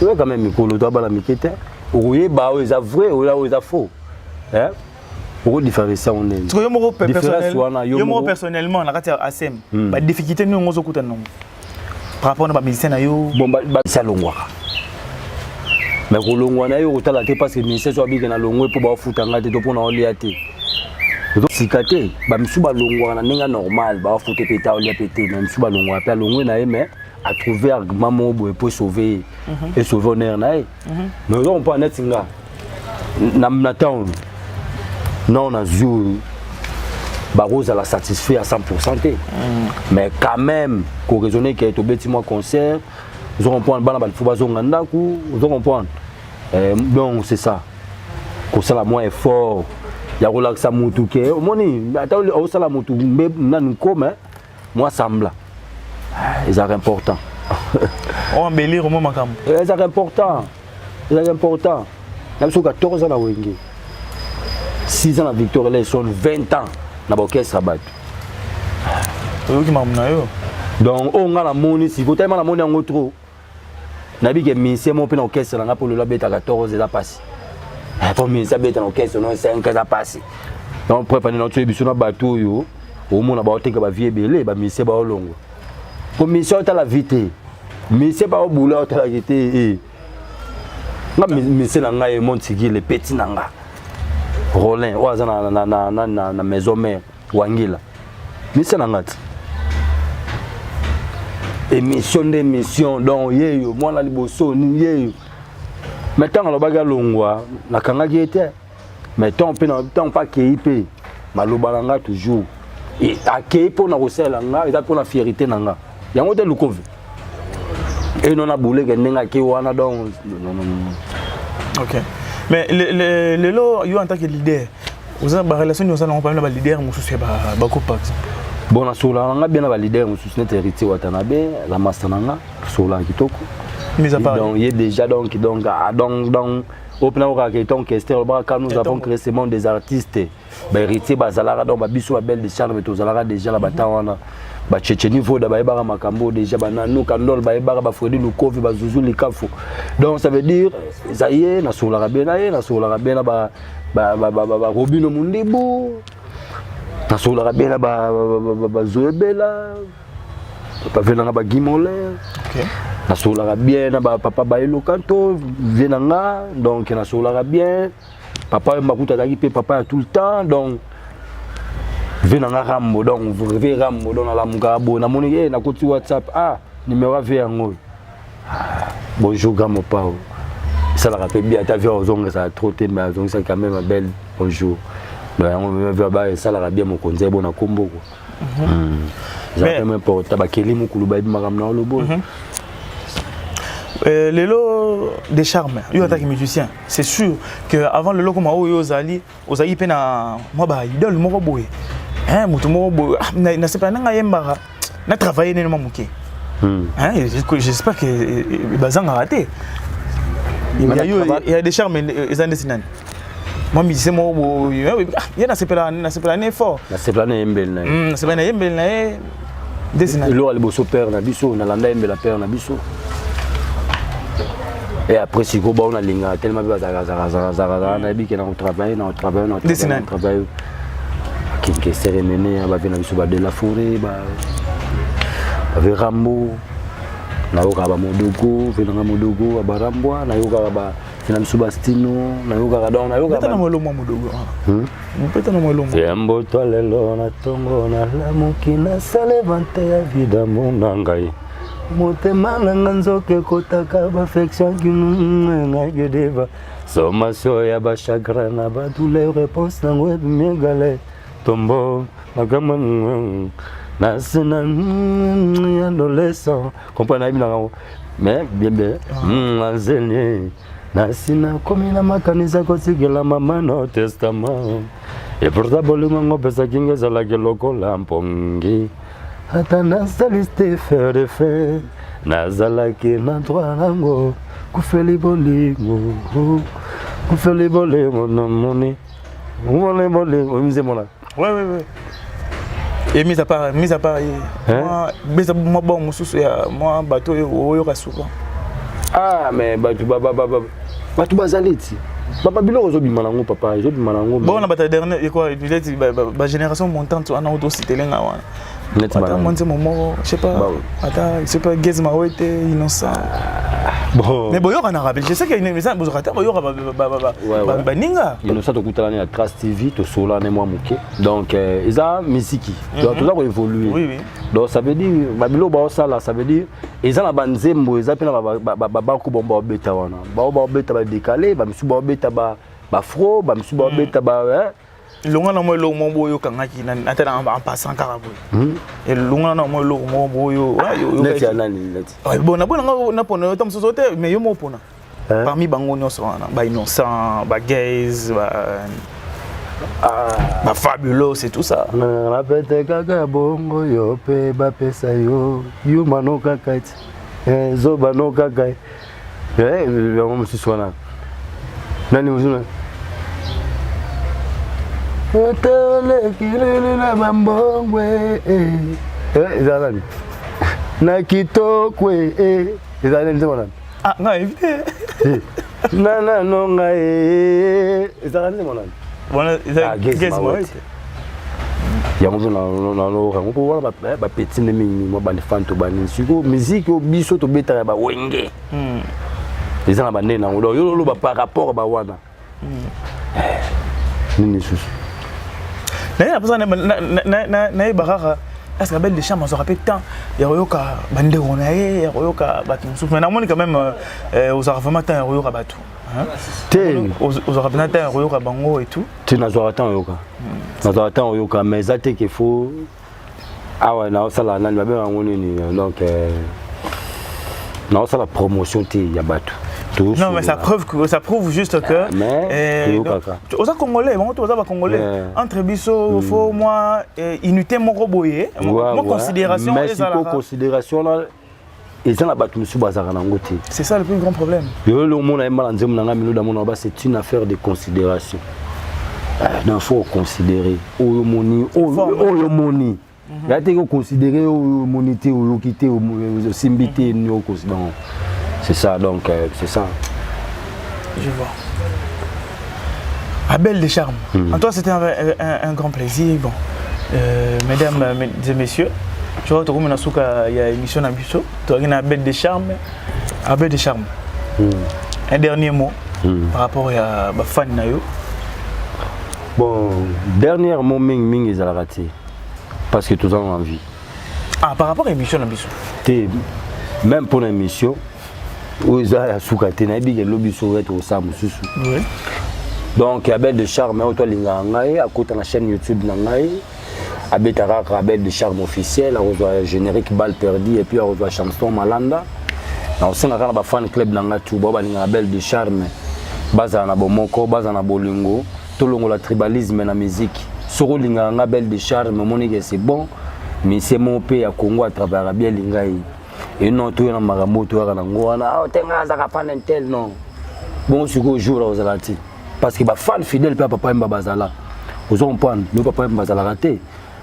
Oyo quand même mikolo to abala mike te, okoyeba oyo eza vrai, oyo eza faux, okodifférencier yango ndenge. Yo moko personnellement, na kati ya ASEM, badifficulté nini yango ozokutana nango par rapport na bamusicien na yo? Bon, basi alongwaka, mais kolongwa na yo kotala te, parce que musicien so abike na longwe mpo baofuta nga te to mpo na olia te, sika te. Bamisu balongwaka na ndenge normal, baofuta mpe te, aolia mpe te. Mais misu balongwaka mpe, alongwe na ye, mais atrouve argument moko boye mpo esauve ye, esauve honneur na ye. Mais oza comprendre, neti nga na town non, nazwi oyo bakozala satisfait à 100 te, mais quand même koraisonner ke tobeti mwa concert, ozo comprendre, bana balifo bazonga ndako, ozo comprendre. Donc c'est ça, kosala mwa effort ya kolakisa mutu ke omoni ata osala mutu nanu nkome mwa sembla, ezalaka important. Oembellir mwa makambo. Ezalaka important, ezalaka important. Na biso 14 ans na Wenge, 6 ans na Victor Eleison, 20 ans na baorchestre ya bato. Oyoki makambo na yo. Donc oyo nga namoni sikoyo, telema namoni yango trop, nayebi ke musicien moko mpe na orchestre na nga mpo lelo abeta 14 eza mpasi, po musicien abeta na orchestre no 5 eza mpasi. Donc preuve ani naotoyebi biso na bato oyo omona baoteka bavie ebele, bamusicien baolongwa po musicien otala vie te, musicien baobula otalaki te. Nga musicien na ngai Montigile, petit na nga Rolin oyo aza na maison mère Wangila, musicien na nga ti émission nde émission. Donc yeyo mwana liboso ni yeyo, mais ntango alobaki alongwa, nakangaki ye te. Mais ntango mpe ntango mpe akei mpe, maloba na nga toujours, akei mpo na kosalela nga, eza mpo na fierté na nga yango te. Lukove eno na buleke ndenge akei wana, donc non, non, non. Ok, mais lelo yo en tant que leader, oza barelation nini oza nango parmi na baleader mosusu ya bagroupe, par exemple? Bon, nasololaka na nga bien na baleader mosusu neti Héritier Watanabe, aza master na nga, tosololaka kitoko. Mis à part Donc ye déjà, donc ah, donc oyo mpena okaka eton Kester olobaka quand nous avons créé ce monde des artistes, bahéritier bazalaka. Donc babiso babelle de charme tozalaka déjà na batan wana, bachecheni voda bayebaka makambo déjà, bananu Kandol bayebaka, bafredi Lukovi, bazuzu Likafu. Donc ça veut dire eza ye, nasololaka bien na ye, nasololaka bien na barobino Mundibu, nasololaka bien na bazoebela bavenanga bagimole, nasololaka bien na bapapa baelokanto vie na nga. Donc nasololaka bien, papa oyo Makuta azalaki mpe papa ya tout le temps. Donc vie na nga Rambo, donc vie Rambo, donc nalamukaka boye, namoni e nakoti WhatsApp, ah, numéro ave yango oyo, bonjour grand mopao, esalaka mpe bien. Ata vie ozongisaka trop te, mais azongisaki quand même belle bonjour. Donc yango vie ba esalaka bien, mokonzi ayebona kombo quoi. Eza mpe important, bakeli mokulu bayebi makambo na olobo. Lelo des charmes, yo ataki musicien, c'est sûr que avant lelo koma oyo ozali, ozali mpe na mwa baidole moko boye, moto moko boye nasepela nanga yembaka na travaille nene mwa moke. J'espère que bazangaka te. Il y a des charmes, eza ndeti nani, mwa musicien moko boye ye nasepela ne fort? Nasepela na yembeli na ye. Nasepela na yembeli na ye ndeti nani? Eloko ya liboso, père na biso, nalanda yembela père na biso. Et après sikoyo bao nalingaka tellement mpe bazalakazalakazalaka, nayebi ke na kotravaille, na kotravaille, na Ndeti nani? kotravaille Kinkesere Nene, bave na biso, ba de la forêt, bave Rambo, nayokaka bamodogo ve nanga modogo babarambwa, nayokaka ba ve na biso bastino, nayokaka donc nayokaka Beta na mwa elongo modogo, beta na mwa elongo. Ya mboto lelo na ntongo nalamuki, nasala vante ya vidamo na ngai, motema nanga nzoka ekotaka baaffection ngai gedeva sommation ya bachagrin na badouleur, réponse nango ebimi egale tombo makambo nase na adolescent comprendre, nayebi nango mais bien bien azeli nasi nakomi na makanisa kotikela mama no testament. Et pourtant bolingo yango opesaki nga ezalaki lokola mpongi, ata nasali te faire de fait, nazalaki na droit nango. Kufeli bolingo, kufeli bolingo, namoni moni bolingo nzemona. Ouais. Et mis à part, moi, mis à moi, bon, mosusu ya moi bato oyo oyoka souvent. Ah, mais bato bato bazali ti papa, biloko ezobima nango, papa, ezobima nango. Bon, na bato dernier quoi, peut-être ba génération montante wana oyo tositelenga wana. Neti Ata banani? mwa nzembo moko, je sais pas. Ata, je sais pas, Gaz Mawete, Innocent. Bon. Mais boyokanaka, je sais que eza bozwaka te, boyoka baninga. Innocent, tokutana na Trace TV, tosolana mwa moke. Donc eza misiki, donc toza koévolue. Donc ça veut dire babiloko baosala, ça veut dire eza na banzembo, eza mpe na babaku bango baobeta wana, bao baobeta badécalé, bamisusu baobeta bafro, bamisusu baobeta ba hein? Elonga na mwa eloko moko boye oyokangaki ata na en passant kaka boye, elonga na mwa eloko moko boye oyo Neti ya nani, neti? Bon, nabona nga napona yo ta mosusu te, mais yo moko pona parmi bango nyonso wana, bainnocent, bagays, bafabulous et tout ça. Napete kaka bongo, yo mpe bapesa yo yumano kaka ti. Eh, zoba no kaka eh, yango mosusu wana nani mosusu otolekilili na bambongwe eh, eza nani na kitokwe eza nani nzembo nani? Ah, ngai yebi te. Nanano ngai ezalaka nzembo nani? Wana eza Gezi Mawete. Yango mpe naloka yango mpo wana bapeti nde mingi mwa bandefanto banini. Sikoyo miziki oyo biso tobetaka ya bawenge eza na bandenge nango. Donc yo oloba par rapport bawana nini lisusu? Naye naposa nayeba kaka, est ce que Abel de Charme azwaka mpe temps ya koyoka bandeko na ye, ya koyoka bato mosusu? Mais namoni quand même ozwaka vraiment temps ya koyoka bato. Te. Ozwaka mpenza temps ya koyoka bango et tout? Te, nazwaka temps oyoka, nazwaka temps oyoka, mais eza te ke faut awa naosala nani babenga yango nini. Donc naosala promotion te ya bato. Non, mais ça prouve juste que. Mais oza congolais, bango to oza ba congolais. Entre biso, faut moi unité moko boye, moi considération. Mais siko considération là eza na bato mosusu bazalaka nango te. C'est ça le plus grand problème. Yo lelo omona ye mbala nzembo na ngai miloda mona ba, c'est une affaire de considération. Donc faut considérer oyo omoni, oyo omoni ya te, koconsidérer oyo omoni te, oyoki te, osimbi te, nini oconsidérer. C'est ça, donc c'est ça. Je vois. Abel de Charme. En toi, c'était un grand plaisir. Bon, mesdames et messieurs, tu vois, tu as il y a émission na biso. Tu as Abel de Charme. Abel de Charme. Un dernier mot par rapport à ba fan na yo. Bon, dernier mot mingi mingi ezalaka te parce que toza na envie. Ah, par rapport à émission na biso. Te, même pour l'émission oyo eza ya suka te, nayebi ke lobi so oyo tokosala mosusu. Donc Abel de Charme, oyo to alingaka ngai, akota na chaîne YouTube na ngai, abeta kaka Abel de Charme officiel, akozwa générique Balle perdue et puis akozwa chanson Malanda. Nakosenga kaka na bafan club na ngai tu bao balingaka Abel de Charme, bazala na bomoko, bazala na bolingo, tolongola tribalisme na musique. Soki olingaka nga Abel de Charme, omoni ke c'est bon, misie moko mpe ya Congo atravaillaka bien, elinga ye e non, toya na makambo oyo toyaka nango wana te, nga azaka fan intel, non. Bongo sikoyo jour akozala te parce que bafan fidèle mpe ya Papa Yemba bazala, ozo comprendre? No, Papa Yemba bazalaka te,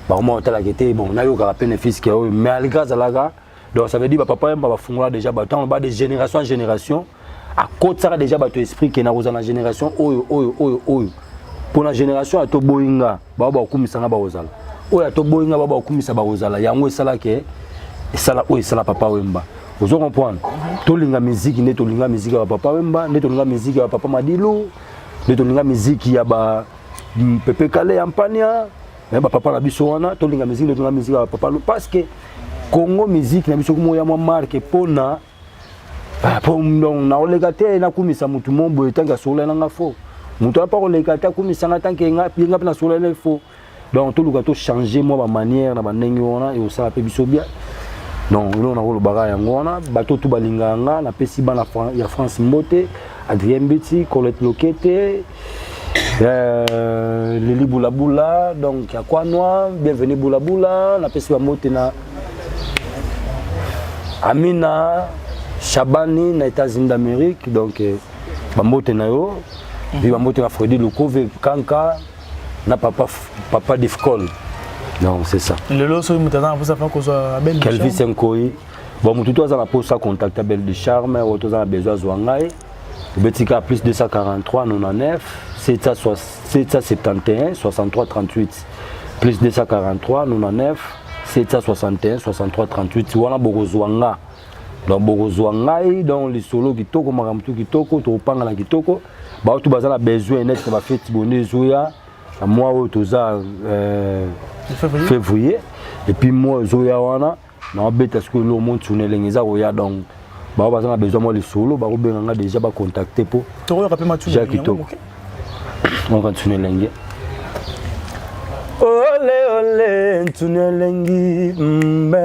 bakoma otalaka te. Bon, nayokaka mpe ne fiske oyo, mais alika azalaka. Donc ça veut dire bapapa Yemba bafungola déjà bato ntango ba de génération en génération, akotisaka déjà bato esprit ke nakozala na génération oyo oyo oyo oyo. Mpo na génération ya toboyi nga, bao bakokumisa nga, bakozala oyo ya toboyi nga, bao bakokumisa, bakozala. Yango esalaka esala oyo esala Papa Wemba, ozo comprendre? Tolinga miziki nde tolinga miziki ya bapapa Wemba, nde tolinga miziki ya bapapa Madilu, nde tolinga miziki ya ba Pepe Kale ya Mpania, bapapa na biso wana. Tolinga miziki nde tolinga miziki ya bapapa, parce que Congo musique na biso kumoya mwa marque mpona po donc naoleka te nakumisa motu mo boye tanke asokola nanga fo moto apa koleka te akumisanga tanke nga mpe nasokola na fo. Donc toluka tochange mwa bamanière na bandenge wana, ekosala mpe biso bien. Donc eloko nakolobaka yango wana. Bato tu balingaka nga, napesi bana ya France mbote: Adrien Mbiti, Colette Lokete, Lili Bulabula, donc ya Kwanwa, bienvenue Bulabula. Napesi bambote na Amina Shabani na États-Unis d'Amérique, donc bambote na yo. Puis bambote na Fredi Lukove Kanka na papa papa Difcol. Donc c'est ça. Lelo soki moto aza na mposa mpa kozwa Abel de Kelvis Charme. Nkoi. Bon, motu to aza na posa contact Abel de Charme, oyo toza na besoin azwa ngai, obeti kaka plus 243 99 771 63 38, plus 243 99 761 63 38. Wana bokozwa nga, donc bokozwa ngai. Donc lisolo kitoko, makambo tu kitoko, tokopangana kitoko. Baoto baza na besoin neti na bafeti bonde ezoya na mois oyo toza, Février. Février, et puis mois ezoya wana naobeta sikoyo eloko mo ntuna elenge eza koya. Donc bao baza na besoin mwa lisolo, bakobenga nga déjà, bacontacte mpo Tokoyoka mpe matuna. Ja kitoko. Oka ntuna elenge, ole ole ntuna elengi mbe,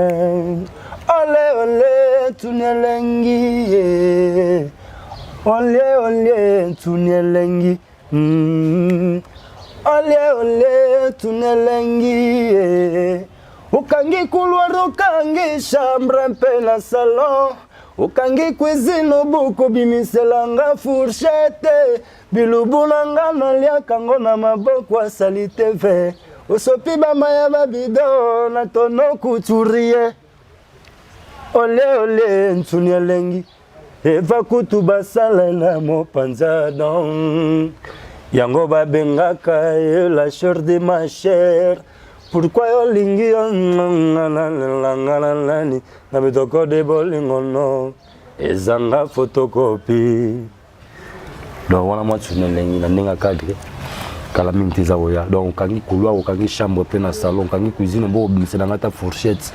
ole ole ntuna elengi ye, ole ole ntuna elengi. Ole ole ntuna elengi ye. Okangi couloir, okangi chambre mpe na salon. Okangi cuisine obokobimisela nga fourchette. Bilubu na nga naliaka ngo na maboko asali tv. Osopi bamaya babido na tono couturier. Ole ole nsuni elengi eva kutu basala na mopanza don yango babengaka ye la chair de ma chair. Pourquoi olingi yo nani na bitoko de bolingo no ezanga photocopie. Donc wana mwa tsuni elengi na ndenge cadre kala mingi te eza koya. Donc okangi couloir, okangi chambre mpe na salon, okangi cuisine, obo obimisela nga ata fourchette.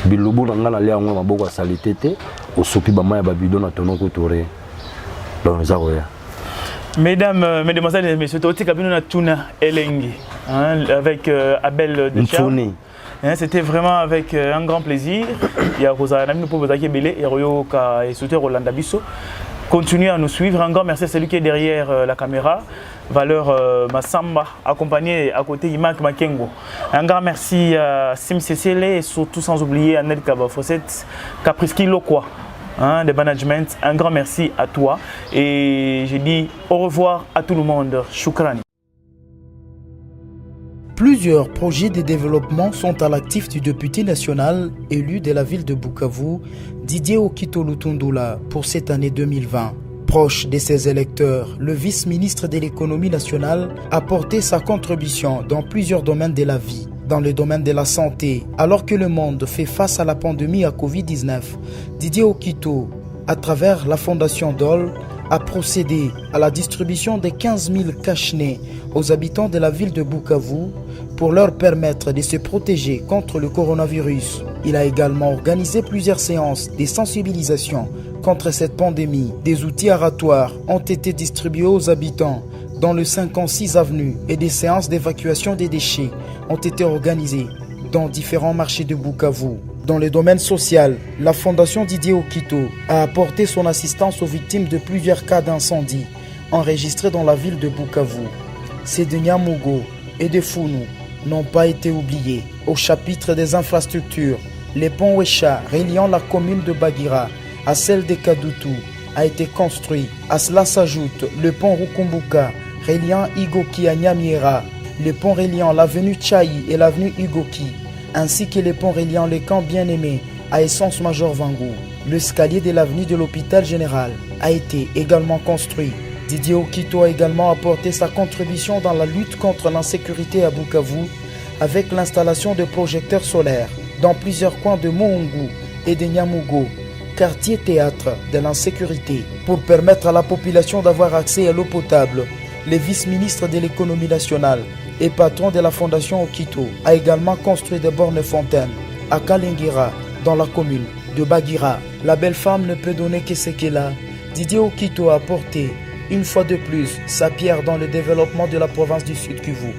Bilubu na nga nalia yango na maboko ya salite te. Osopi bama ya babido na tono kutu rien. Donc eza koya. Mesdames, mesdemoiselles et messieurs, totika bino na tuna elengi, hein, avec Abel Deschamps. Ntsuni. Hein, c'était vraiment avec un grand plaisir. Il y a Rosa Nami pour Bozaki Belé, et Royoka et surtout Rolanda Bisso. Continuez à nous suivre. Un grand merci à celui qui est derrière la caméra, Valeur Massamba, accompagné à côté Imak Makengo. Un grand merci à Sim Cécile et surtout sans oublier Annel Kabafosset, Capriski Lokwa, hein, de management. Un grand merci à toi. Et je dis au revoir à tout le monde. Shukran. Plusieurs projets de développement sont à l'actif du député national élu de la ville de Bukavu, Didier Okito Lutundula, pour cette année 2020. Proche de ses électeurs, le vice-ministre de l'économie nationale a porté sa contribution dans plusieurs domaines de la vie. Dans le domaine de la santé, alors que le monde fait face à la pandémie à Covid-19, Didier Okito, à travers la fondation Dole, a procédé à la distribution de 15 000 cache-nez aux habitants de la ville de Bukavu pour leur permettre de se protéger contre le coronavirus. Il a également organisé plusieurs séances de sensibilisation contre cette pandémie. Des outils aratoires ont été distribués aux habitants dans le 56 avenue et des séances d'évacuation des déchets ont été organisées dans différents marchés de Bukavu. Dans le domaine social, la Fondation Didier Okito a apporté son assistance aux victimes de plusieurs cas d'incendie enregistrés dans la ville de Bukavu. Ceux de Nyamugo et de Founou n'ont pas été oubliés. Au chapitre des infrastructures, le pont Wesha reliant la commune de Bagira à celle de Kadutu a été construit. À cela s'ajoute le pont Rukumbuka reliant Igoki à Nyamiera, le pont reliant l'avenue Tchaï et l'avenue Igoki, ainsi que le pont reliant le camp Bien-Aimé à Essence Major Vangu. L'escalier de l'avenue de l'hôpital général a été également construit. Didier Okito a également apporté sa contribution dans la lutte contre l'insécurité à Bukavu avec l'installation de projecteurs solaires dans plusieurs coins de Muhungu et de Nyamugo, quartier théâtre de l'insécurité. Pour permettre à la population d'avoir accès à l'eau potable, le vice-ministre de l'économie nationale et patron de la fondation Okito a également construit des bornes fontaines à Kalengira, dans la commune de Bagira. La belle femme ne peut donner que ce qu'elle a. Didier Okito a apporté, une fois de plus, sa pierre dans le développement de la province du Sud Kivu.